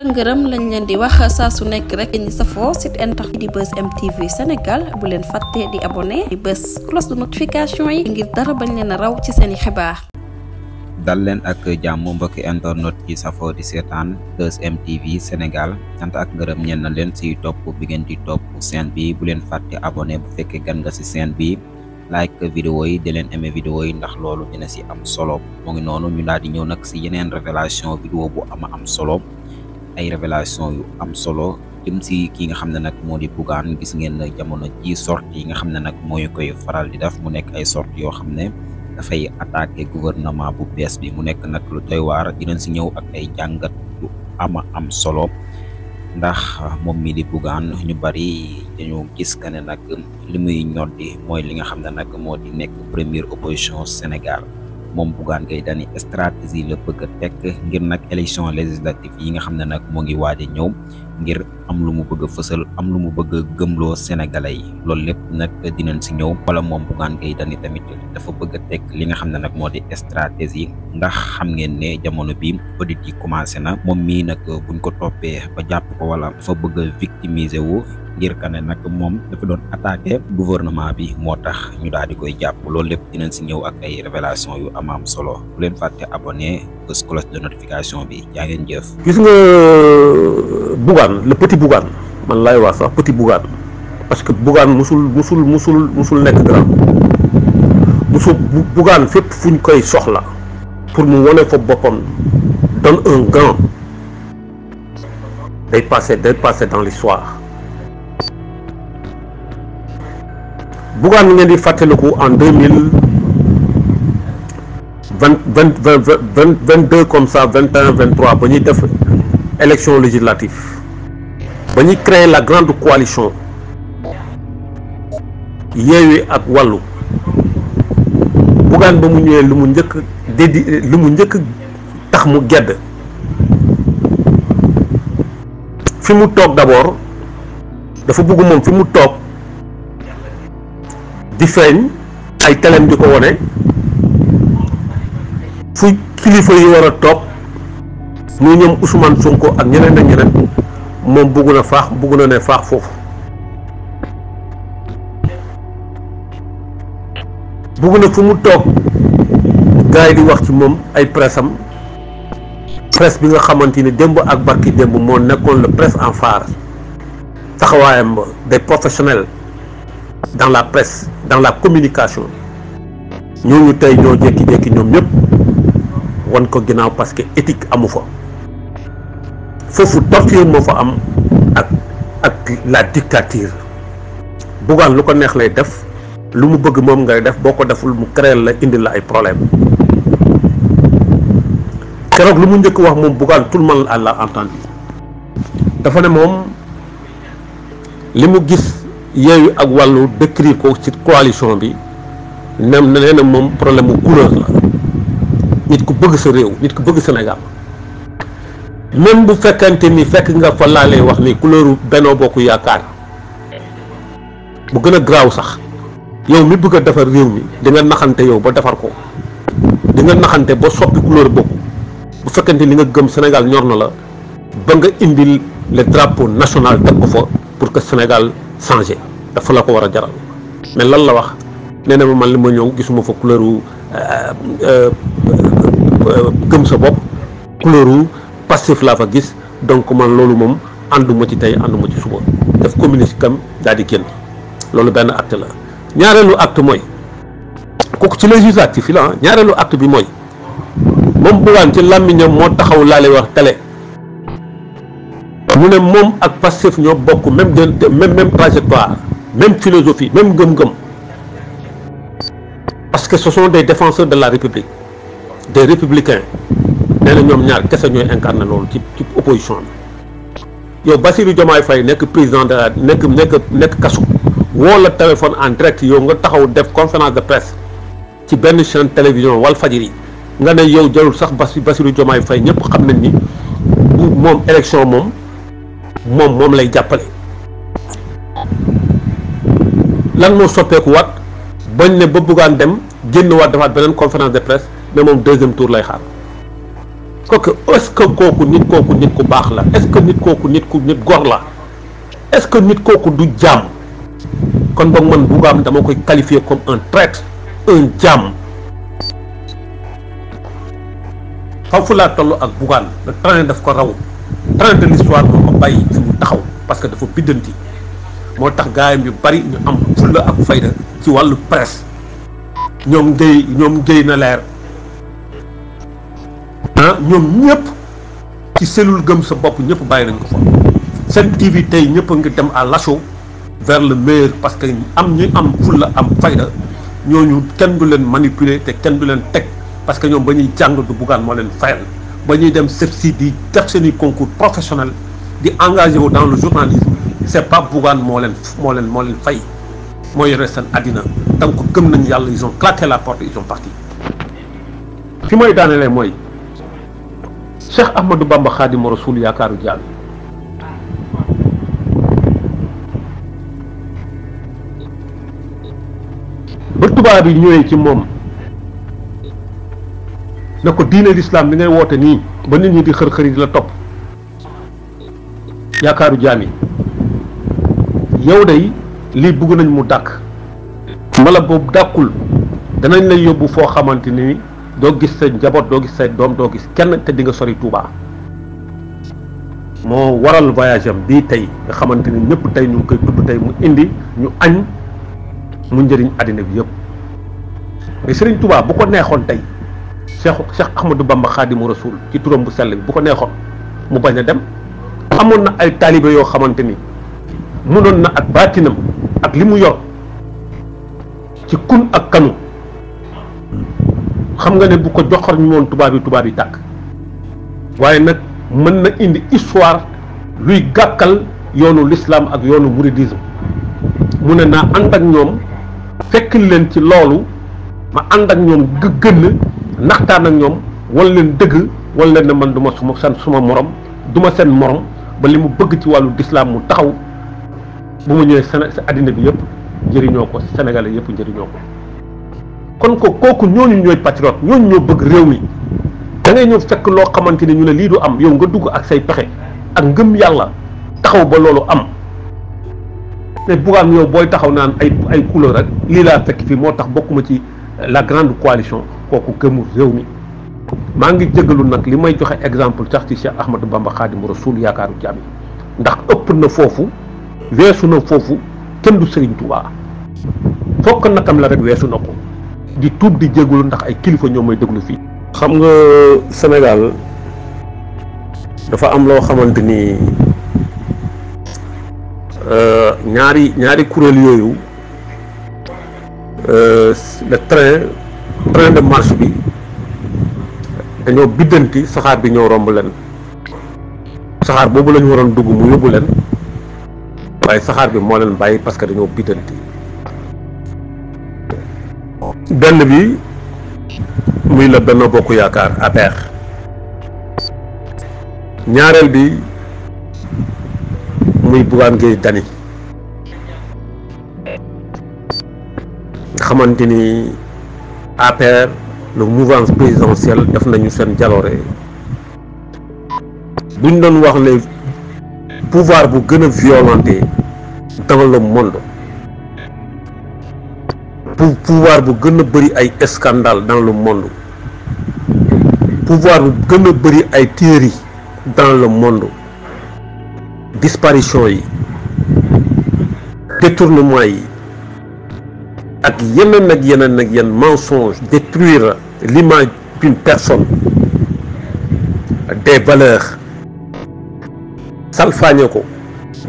ngërëm lañ leen di wax saa su nekk rek ñi safoo site internet di Buzz M TV Sénégal bu leen fàtte di abonné di bës cloche de notification yi ngir dara bañ leen a raw ci seeni xibaar. dal leen ak jàmm mbokki internet yi safoo di seetaan Buzz M TV Sénégal sant ak ngërëm ñeen na leen si topp bi ngeen di topp chaîne bi bu leen fàtte abonné bu fekkee gan nga si chaîne bi like vidéo yi di leen aimé vidéo yi ndax loolu dina si am solo moo ngi noonu ñu daal di ñëw nag si yeneen révélation vidéo bu am solo ay révélation yu am solo jëm si ki nga xam ne nag moo di Bougane gis ngeen jamono ji sortie yi nga xam ne nag mooy koy faral di def mu nekk ay sortie yoo xam ne dafay attaqué gouvernement bu bees bi mu nekk nag lu doy waar dinañ si ñëw ak ay jàngat yu am solo ndax moom mii di Bougane ñu bari dañu gis que ne nag li muy ñoddi mooy li nga xam ne nag moo di nekk première opposition Sénégal moom Bougane Gueye Dany stratégie la bëgg a teg ngir nag élection législative yi nga xam ne nag moo ngi waaj a ñëw ngir am lu mu bëgg a fësal am lu mu bëgg a gëmloo sénégalais yi loolu lépp nag dinañ si ñëw wala moom Bougane Gueye Dany tamit dafa bëgg a teg li nga xam ne nag moo di stratégie ndax xam ngeen ne jamono bi audit yi commencé na moom mii nag buñ ko toppee ba jàpp ko wala dafa bëgg a victimiser wu ngir ka ne nag moom dafa doon attaqué gouvernement bi moo tax ñu daal di koy jàpp loolu lépp dinañ si ñëw ak ay révélation yu am solo bu leen fàtte abonné bës cloche de notification bi yaa ngeen jëf. gis nga Bougane le petit Bougane man laay wax sax petit Bougane parce que Bougane musul nekk grand Bougane fépp fuñ koy soxla pour mu wane fa boppam donne un grand day passer dans l'histoire. Bougane ngeen di fàttaliku en 2022 comme ça 21 23 ba ñuy def élection législative ba ñuy créer la grande coalition Yewwi ak Wallu Bougane ba mu ñëwee lu mu njëkk tax mu gedd fi mu toog d'abord dafa bëgg moom fi mu toog di feeñ ay telem di ko wone fu kilifa yi war a toog muy ñoom Ousmane Sonko ak ñeneen ak ñeneen moom bëgg na ne faax foofu bëgg na fu mu toog gars yi di wax ci moom ay presse bi nga xamante ni démb ak barki démb moo nekkoon le presse en phare taxawaayam des professionnels dans la presse dans la communication ñooñu tey ñoo jékki-jékki ñoom ñëpp wan ko ginnaaw parce que éthique amu fa foofu torture moo fa am ak la dictature. Bougane lu ko neex lay def lu mu bëgg moom ngay def boo ko deful mu créer la indi la ay problème keroog lu mu njëkk wax moom Bougane tout le monde l'a entendu dafa ne moom li mu gis Yewwi ak Wallu décrire ko ci coalition bi nee na moom problème mu couleur la nit ku bëgg sa réew nit ku bëgg Sénégal même bu fekkante ni fekk nga fa laa lay wax ni couleuru Benno Bokk Yaakaar bu gën a garaaw sax yow mi bëgg a defar réew mi di nga naxante yow ba defar ko di nga naxante ba soppi couleur boobu bu fekkante li nga gëm Sénégal ñor na la ba nga indil le drapeau national teg ko fa pour que Sénégal changé dafa la ko war a jaral mais lan la wax nee na ma man li ma ñëw gisuma fa couleuru gëm sa bopp couleuru Pastef laa fa gis donc man loolu moom ànduma ci tey ànduma ci suba def communiqué kam daal di génn loolu benn acte la. ñaareelu acte mooy kooku ci législatif yi la ñaareelu acte bi mooy moom Bougane ci làmmiñam moo taxaw laa lay wax télé mu ne moom ak Pastef ñoo bokk même trajectoire même philosophie même gëm-gëm parce que ce sont des défenseurs de la République des républicains nee na ñoom ñaar kese ñooy incarné loolu ci opposition bi yow Bassirou Diomaye Faye nekk président de la nekk kaso woo la téléphone en direct yow nga taxaw def conférence de presse ci benn chaîne télévision Walfadjri nga ne yow jarul sax Bassirou Diomaye Faye ñëpp xam nañ ni bu moom élection moom lay jàppale lan moo soppeeku waat bañ ne ba Bougane dem génn waat defaat beneen conférence de presse mais moom deuxième tour lay xaar kooku est-ce que kooku nit ku baax la est-ce que nit kooku nit gor la est-ce que nit kooku du jaam kon boog man Bougane dama koy qualifier comme un traître un jaam. foofu laa toll ak Bougane le train daf ko raw train de l'histoire moo ko bàyyi fi mu taxaw parce que dafa biddanti moo tax gaayam yu bari ñu am fulla ak fayda ci wàllu presse ñoom Guèye na leer ñoom ñëpp ci cellule gëm sa bopp ñëpp bàyyi nañ ko fa. Sen TV tey ñëpp a ngi dem à l'assaut vers le meilleur parce que ñi am fulla am fayda ñooñu kenn du leen manipuler te kenn du leen teg parce que ñoom ba ñuy jàng du Bougane moo leen fayal ba ñuy dem CEPSI di def seeni concours professionnel di engagé wu dans le journalisme c'est pas Bougane moo leen fay moo yore seen àddina donc gëm nañ yàlla ils ont claqué la porte ils sont partis. fi may daanelee mooy Cheikh Ahmadou Bamba Khadimou Rassoul yaakaaru jaam ba tubaab yi ñëwee ci moom na ko diine l'islam bi ngay woote nii ba nit ñi di xër-xër yi di la topp yaakaaru jaam yi yow day lii bëgg nañ mu dàkk mala boobu dàkkul danañ lay yóbbu foo xamante ni doo gis sa njaboot doo gis say doom doo gis kenn te di nga sori Touba moo waral voyage am bii tey nga xamante ni ñëpp tey ñu ngi koy tudd tey mu indi ñu añ mu njëriñ àddina bi yëpp mais Serigne Touba bu ko neexoon tey Cheikh Ahmadou Bamba Khadimou Rassoul ci turam bu sell bi bu ko neexoon mu bañ a dem amoon na ay taalibe yoo xamante ni mënoon na ak baatinam ak li mu yor ci kun ak kanu xam nga ne bu ko joxor ñu woon tubaab yi tàkk waaye nag mën na indi histoire luy gàkkal yoonu l'islam ak yoonu mouridisme mu ne naa ànd ak ñoom fekk leen ci loolu ma ànd ak ñoom gën naxtaan ak ñoom wala leen dëgg wala leen ne man du ma suma morom du ma seen morom ba li mu bëgg ci wàllu l'islam mu taxaw bu ma ñëwee sa àddina bi yëpp njëriñoo ko Sénégalais yëpp njëriñoo ko kon kooku ñooñu ñooy patriote ñooñu ñoo bëgg réew mi da ngay ñëw fekk loo xamante ni ñu ne lii du am yow nga dugg ak say pexe ak ngëm yàlla taxaw ba loolu am mais Bougane yow booy taxaw naan ay couleur rek lii laa fekk fii moo tax bokkuma ci la grande coalition kooku gëmul réew mi maa ngi jégalu nag li may joxe exemple sax ci Cheikh Ahmadou Bamba Khadimou Rassoul yaakaaru jaam yi ndax ëpp na foofu weesu na foofu kenn du Serigne Touba fokk nakam la rek weesu na ko di tuub di jégalu ndax ay kilifa ñoom may déglu fii. xam nga Sénégal dafa am loo xamante ni ñaari kuréel yooyu le train de marche bi dañoo biddanti saxaar bi ñoo romb leen saxaar boobu la ñu waroon dugg mu yóbbu leen waaye saxaar bi moo leen bàyyi parce que dañoo biddanti benn bi muy la Benno Bokk Yaakaar APR ñaareel bi muy Bougane Gueye Dany nga xamante ni APR le mouvance présidentielle def nañu seen jaloore buñ doon wax ne pouvoir bu gën a violenté dans le monde pouvoir bu gën a bëri ay scandale dans le monde pouvoir bu gën a bëri ay tueries dans le monde disparition yi détournement yi ak yeneen mensonge détruire l'image d'une personne des valeurs salfaañe ko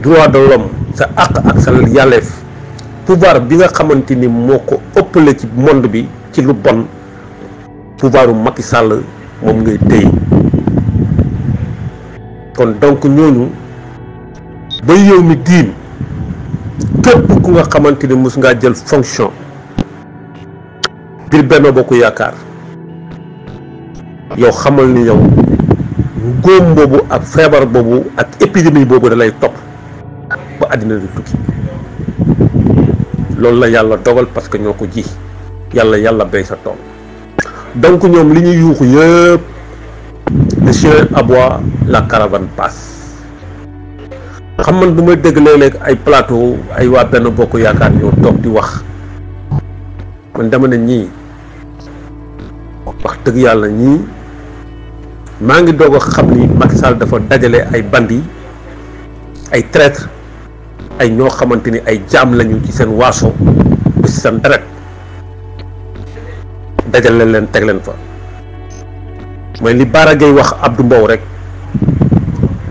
droit de l'homme sa àq ak sa yàlleef pouvoir bi nga xamante ni moo ko ëppale ci monde bi ci lu bon pouvoiru Macky Sall moom ngay téye kon donc ñooñu ba yow mi diin képp ku nga xamante ni mos ngaa jël fonction biir Benno Bokk Yaakaar yow xamal ni yow góom boobu ak feebar boobu ak épidémie boobu da lay topp ba àddina di tukki loolu la yàlla dogal parce que ñoo ko ji yàlla béy sa tool donc ñoom li ñuy yuuxu yëpp ne chien aboie, la caravane passe. xam man bu may dégg léeg-léeg ay plateau ay waa Benno Bokk Yaakaar ñoo toog di wax man dama ne ñii wax dëgg yàlla ñii maa ngi doog a xam ni Macky Sall dafa dajale ay bandi ay traître ay ñoo xamante ni ay jaam lañu ci seen waaso ba ci seen deret dajale leen teg leen fa mooy li Bara Gaye wax Abdou Mbow rek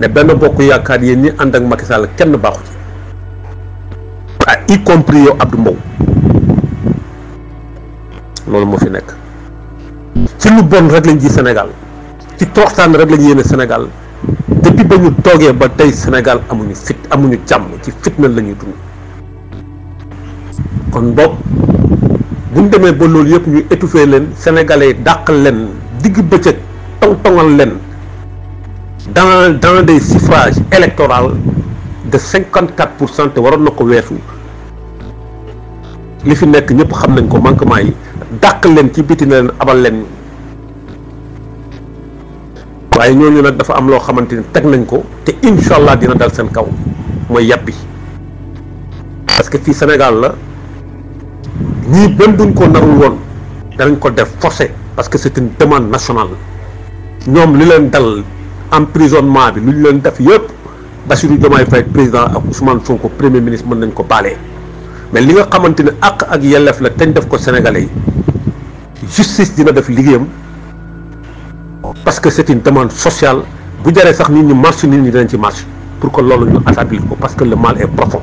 ne Benno Bokk Yaakaar yéen ñi ànd ak Macky Sall kenn baaxu ci ah y compris yow Abdou Mbow loolu moo fi nekk ci lu bon rek lañ ji Sénégal ci toroxtaan rek lañ yéene Sénégal depuis ba ñu toogee ba tey Sénégal amuñu fit amuñu jàmm ci fitna la ñuy dund kon boog bu ñu demee ba loolu yëpp ñu étouffé leen sénégalais dàqal leen digg bëccëg tong-tongal leen dans des suffrages électoraux de 54% te waroon na ko weesu li fi nekk ñëpp xam nañ ko manquement yi dàq leen ci biti na leen abal leen waaye ñooñu nag dafa am loo xamante ni teg nañ ko te incha allah dina dal seen kaw mooy yàbbi parce que fii Sénégal la ñii benn duñ ko narul woon danañ ko def forcé parce que c'est une demande nationale ñoom li leen dal emprisonnement bi lu ñu leen def yëpp Bassirou Diomaye Faye président ak Ousmane Sonko premier ministre mën nañ ko baalee mais li nga xamante ne àq ak yelleef la teñ def ko Sénégalais yi justice dina def liggéeyam parce que c'est une demande sociale bu jaree sax nit ñi marche nit ñi dinañ ci marche pour que loolu ñu établir ko parce que le mal est profond